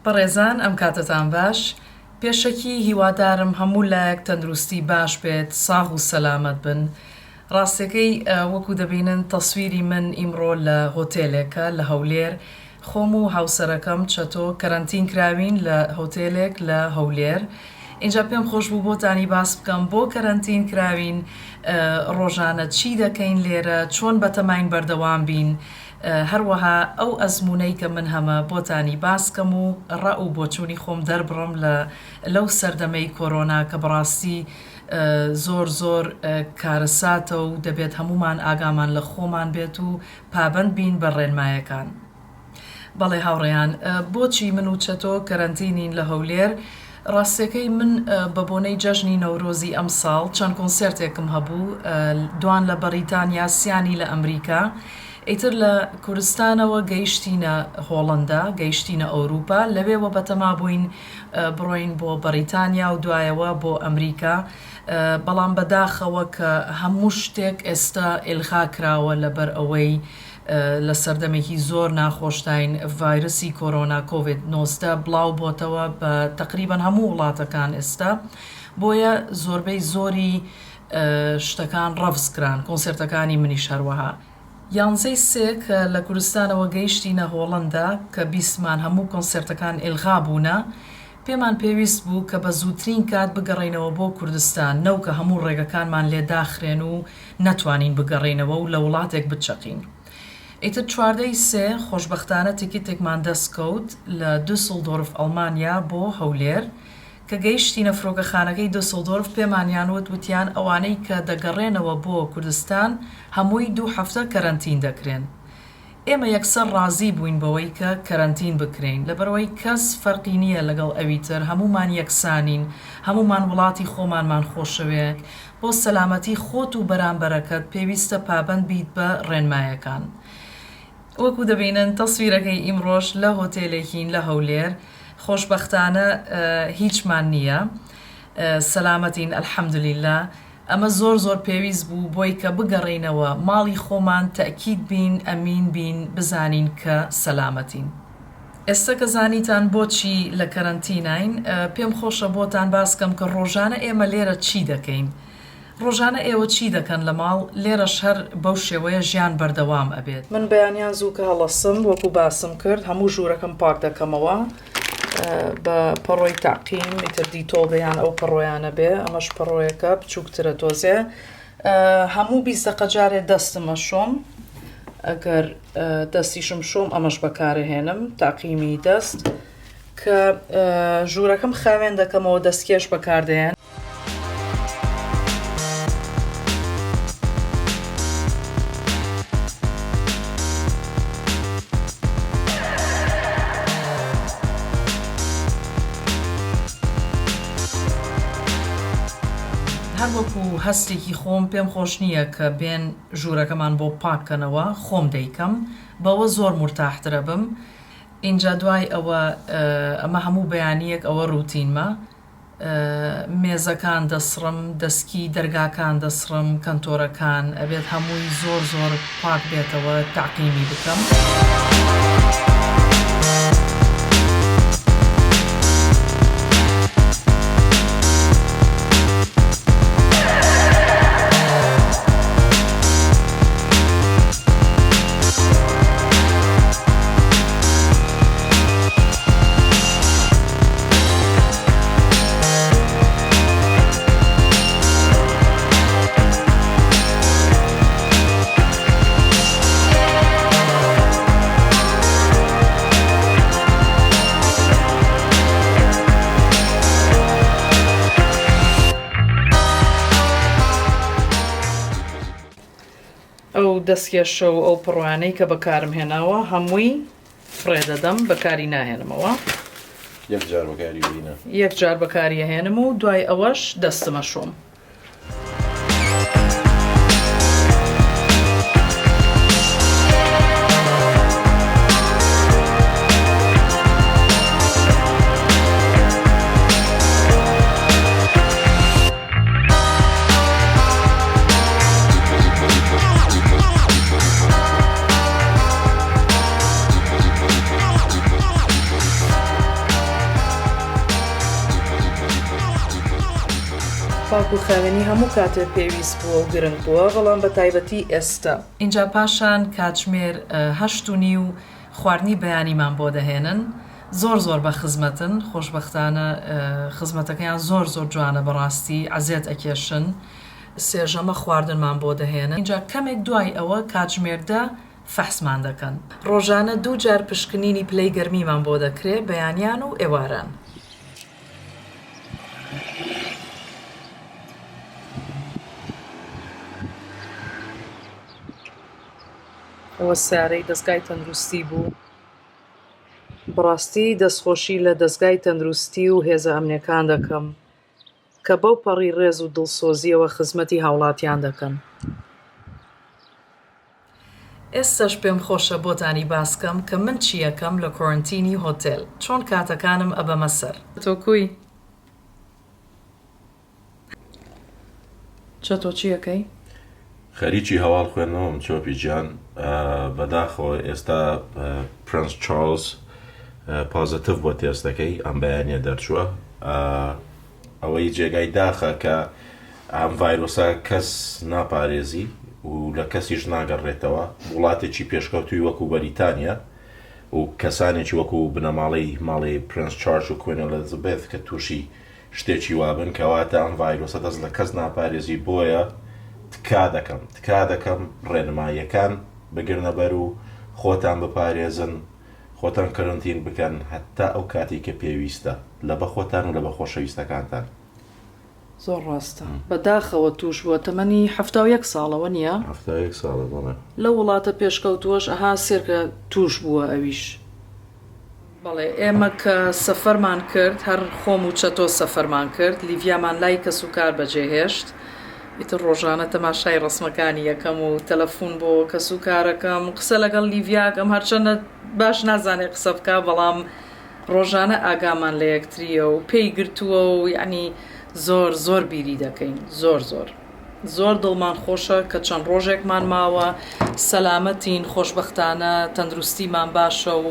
بەڕێزان ئەم کاتەتان باش. پێشەکی هیوادارم هەموو لایەک تەندروستی باش بێت ساغ و سەلامەت بن. ڕاستەکەی وەکو دەبینن تەسویری من ئیمڕۆ لە هۆتێلێکە لە هەولێر خۆم و هاوسەرەکەم چەتۆ کەرەنتین کراوین لە هۆتێلێک لە هەولێر ئینجا پێم خۆش بوو بۆتانی باس بکەم بۆ کەرەنتین کراوین ڕۆژانە چی دەکەین لێرە چۆن بەتەماین بەردەوام بین هەروەها ئەو ئەزموونەی کە من هەمە بۆتانی باس کەم و ڕەئ و بۆچوونی خۆم دەربڕم لە لەو سەردەمەی کۆرۆنا کە بەڕاستی زۆر زۆر کارەساتە و دەبێت هەموومان ئاگامان لە خۆمان بێت و پابەند بین بە ڕێنمایەکان. بەڵێ هاوڕێیان بۆچی من و چەتۆ کەرەنتینین لە هەولێر؟ ڕاستیەکەی من بە بۆنەی جەژنی نەورۆزی ئەمساڵ چەند کۆنسێرتێکم هەبوو دوان لە بەڕیتانیا سیانی لە ئەمریکا ئیتر لە کوردستانەوە گەیشتینە هۆڵەندا گەیشتینە ئەوروپا لەوێوە بەتەما بووین بڕۆین بۆ بەڕیتانیا و دوایەوە بۆ ئەمریکا بەڵام بەداخەوە کە هەموو شتێک ئێستا ئیلغا کراوە لەبەر ئەوەی لە سەردەمێکی زۆر ناخۆشداین ڤایرسی کۆرۆنا کۆڤید 19 بڵاو بۆتەوە بە تەقریبەن هەموو وڵاتەکان ئێستا بۆیە زۆربەی زۆری شتەکان ڕەفز کران کۆنسێرتەکانی منیش هەروەها. یانزەی سێ کە لە کوردستانەوە گەیشتینە هۆڵەندا کە بیستمان هەموو کۆنسێرتەکان ئیلغا بوونە پێمان پێویست بوو کە بە زووترین کات بگەڕێینەوە بۆ کوردستان نەوکە هەموو ڕێگەکانمان لێ داخرێن و نەتوانین بگەڕێینەوە و لە وڵاتێک بچەقین. ئیتر 14 ی سێ خۆشبەختانە تیکیتێکمان دەست کەوت لە دوسڵدۆرف ئەڵمانیا بۆ هەولێر. کە گەیشتینە فرۆکەخانەکەی دوسڵدۆرف پێمانیان وت وتیان ئەوانەی کە دەگەڕێنەوە بۆ کوردستان هەمووی دوو هەفتە کەرەنتین دەکرێن. ئێمە یەکسەر ڕازی بووین بەوەی کە کەرەنتین بکرێین لەبەرئەوەی کەس فەرقی نییە لەگەڵ ئەوی تر هەموومان یەکسانین هەموومان وڵاتی خۆمانمان خۆشەوێ بۆ سەلامەتی خۆت و بەرامبەرەکەت پێویستە پابەند بیت بە ڕێنمایەکان وەکو دەبینن تەسویرەکەی ئیمڕۆش لە هۆتێلێکین لە هەولێر خۆشبەختانە هیچمان نییە سەلامەتین الحمدللە ئەمە زۆر زۆر پێویست بوو بۆی کە بگەڕێینەوە ماڵی خۆمان تەئکید بین ئەمین بین بزانین کە سەلامەتین. ئێستا کە زانیتان بۆچی لە کەرەنتیناین پێم خۆشە بۆتان باس کەم کە ڕۆژانە ئێمە لێرە چی دەکەین. ڕۆژانە ئێوە چی دەکەن لە ماڵ لێرەش هەر بەو شێوەیە ژیان بەردەوام ئەبێت. من بەیانیان زوو کە هەڵەسم وەکو باسم کرد هەموو ژوورەکەم پاک دەکەمەوە بە پەڕۆی تەعقیم ئیتر دیتۆڵ بێ یان ئەو پەڕۆیانە بێ ئەمەش پەڕۆیەکە بچووکترە تۆزێ هەموو 20 دەقە جارێ دەستم ئەشۆم ئەگەر دەستیشم شۆم ئەمەش بەکارەهێنم تاقیمی دەست کە ژوورەکەم خاوێن دەکەمەوە دەستکێش بەکاردێن. هەر وەکو هەستێکی خۆم پێم خۆش نییە کە بێن ژوورەکەمان بۆ پاک کەنەوە خۆم دەیکەم بەوە زۆر مورتاحترەبم ئینجا دوای ئەوە ئەمە هەموو بەیانیەک ئەوە ڕوتینمە مێزەکان دەسڕم دەسکی دەرگاکان دەسڕم کەنتۆرەکان ئەبێت هەمووی زۆر زۆر پاک بێتەوە تەعقیمی بکەم. ئەو دەستکێشە و ئەو پڕۆیانەی کە بەکارم هێناوە هەمووی فڕێ دەدەم بەکاری ناهێنمەوە. یەک جار بەکاری بینە. یەک جار بەکاری ئەهێنم و دوای ئەوەش دەستم ئەشۆم. پاک و خاوێنی هەموو کاتێ پێویست بووە و گرنگ بووە، بەڵام بە تایبەتی ئێستا. ئینجا پاشان کاتژمێر هەشت و نیو خواردنی بەیانیمان بۆ دەهێنن، زۆر زۆر بە خزمەتن، خۆشبەختانە خزمەتەکەیان زۆر زۆر جوانە بەڕاستی عەزێت ئەکێشن. سێ ژەمە خواردنمان بۆ دەهێنن، ئینجا کەمێک دوای ئەوە کاتژمێر دە فەحسمان دەکەن. ڕۆژانە دوو جار پشکنینی پلەی گەرمیمان بۆ دەکرێ، بەیانیان و ئێواران. ئەوە سەیارەی دەزگای تەندروستی بوو. بەڕاستی دەستخۆشی لە دەزگای تەندروستی و هێزە ئەمنیەکان دەکەم کە بەو پەڕی ڕێز و دڵسۆزیەوە خزمەتی هاوڵاتیان دەکەن. ئێستەش پێم خۆشە بۆتانی باس کەم کە من چی ئەکەم لە کۆرنتینی هۆتێل چۆن کاتەکانم ئەبەمە سەر. تۆ کوی؟ چەتۆ چی ئەکەی؟ خەریکی هەواڵ خوێندنەوەم چۆپی گیان بەداخەوە ئێستا پرنس چارڵز پازەتڤ بووە تێستەکەی ئەم بەیانە دەرچووە ئەوەی جێگای داخە کە ئەم ڤایرۆسە کەس ناپارێزی و لە کەسیش ناگەڕێتەوە وڵاتێکی پێشکەوتوی وەکو بەریتانیا و کەسانێکی وەکو بنەماڵەی ماڵی پرنس چارلز و کوین ئەلیزابێث کە تووشی شتێکی وابن کەواتە ئەم ڤایرۆسە دەست لە کەس ناپارێزی بۆیە تکا دەکەم تکا دەکەم ڕێنماییەکان بگرنە بەر و خۆتان بپارێزن خۆتان کەرەنتین بکەن هەتا ئەو کاتەی کە پێویستە لە بە خۆتان و لە بە خۆشەویستەکانتان. زۆر ڕاستە بەداخەوە توش بووە تەمەنی 71 ساڵە وەنیە؟ 71 ساڵە بەڵێ. لەو وڵاتە پێشکەوتووەش ئەها سێرکە توش بووە ئەویش. بەڵێ ئێمە کە سەفەرمان کرد هەر خۆم و چەتۆ سەفەرمان کرد لیڤیامان لای کەسوکار بەجێهێشت ئیتر ڕۆژانە تەماشای ڕەسمەکانی ئەکەم و تەلەفون بۆ کەسوکارەکەم قسە لەگەڵ لیڤیا ئەکەم هەرچەندە باش نازانێ قسە بکا بەڵام ڕۆژانە ئاگامان لە یەکتریە و پێی گرتووە و یەعنی زۆر زۆر بیری دەکەین زۆر زۆر. زۆر دڵمان خۆشە کە چەند ڕۆژێکمان ماوە سەلامەتین، خۆشبەختانە تەندروستیمان باشە و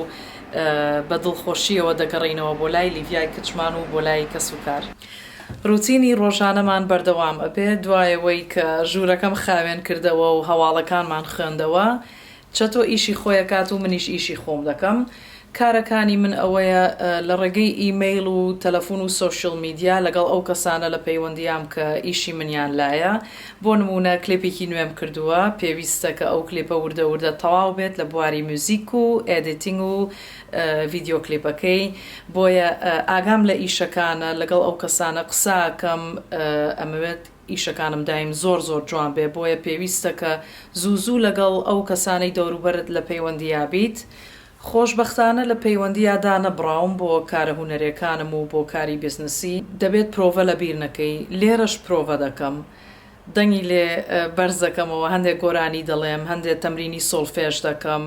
بە دڵخۆشییەوە دەگەڕێینەوە بۆ لای لیڤیای کچمان و بۆ لای کەسوکار. ڕوتینی ڕۆژانەمان بەردەوام ئەبێ، دوایەوەی کە ژوورەکەم خاوێن کردەوە و هەواڵەکانمان خوێندەوە، چەتۆ ئیشی خۆی ئەکات و منیش ئیشی خۆم دەکەم. کارەکانی من ئەوەیە لە ڕێگەی ئیمەیڵ و تەلەفون و social media لەگەڵ ئەو کەسانە لە پەیوەندیام کە ئیشی منیان لایە. بۆ نموونە کلێپێکی نوێم کردووە، پێویستە کە ئەو کلێپە وردە وردە تەواو بێت لە بواری میوزیک و editing و ڤیدیۆ کلیپەکەی. بۆیە ئاگام لە ئیشەکانە، لەگەڵ ئەو کەسانە قسە ئەکەم، ئەمەوێت ئیشەکانم دایم زۆر زۆر جوان بێ بۆیە پێویستە کە زوو زوو لەگەڵ ئەو کەسانەی دەوروبەرت لە پەیوەندیا بیت. خۆشبەختانە لە پەیوەندیا دانەبڕاوم بۆ کارە هونەرێکانم و بۆ کاری بزنسی. دەبێت پرۆڤە لەبیر نەکەی، لێرەش پرۆڤە دەکەم دەنگی لێ بەرز دەکەمەوە هەندێک گۆرانی دەڵێم هەندێ تەمرینی سۆڵفێژ دەکەم.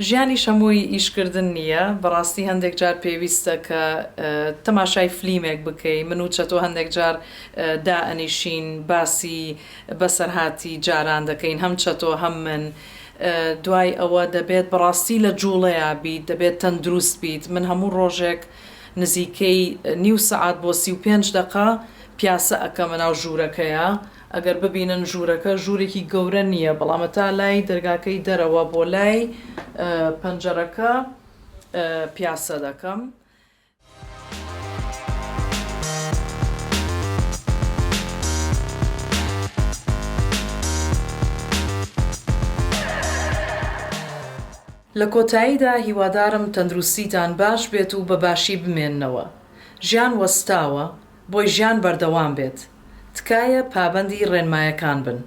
ژیانیش هەمووی ئیشکردن نییە، بەڕاستی هەندێک جار پێویستە کە تەماشای فلیمێک بکەی، من و چەتۆ هەندێک جار دائەنیشین باسی بەسەرهاتی جاران دەکەین هەم چەتۆ هەم من، دوای ئەوە دەبێت بەڕاستی لە جوڵەیا بیت، دەبێت تەندروست بیت، من هەموو ڕۆژێک نزیکەی نیو سەعات بۆ 35 دەقە پیاسە ئەکەمە ناو ژوورەکەیا، ئەگەر ببینن ژوورەکە ژوورێکی گەورە نییە بەڵام تا لای دەرگاکەی دەرەوە بۆ لای پەنجەرەکە پیاسە دەکەم. لە کۆتاییدا هیوادارم تەندروستیتان باش بێت و بە باشی بمێننەوە. ژیان وەستاوە، بۆی ژیان بەردەوام بێت. تکایە پابەندی ڕێنمایەکان بن.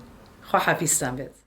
خواحافیزتان بێت.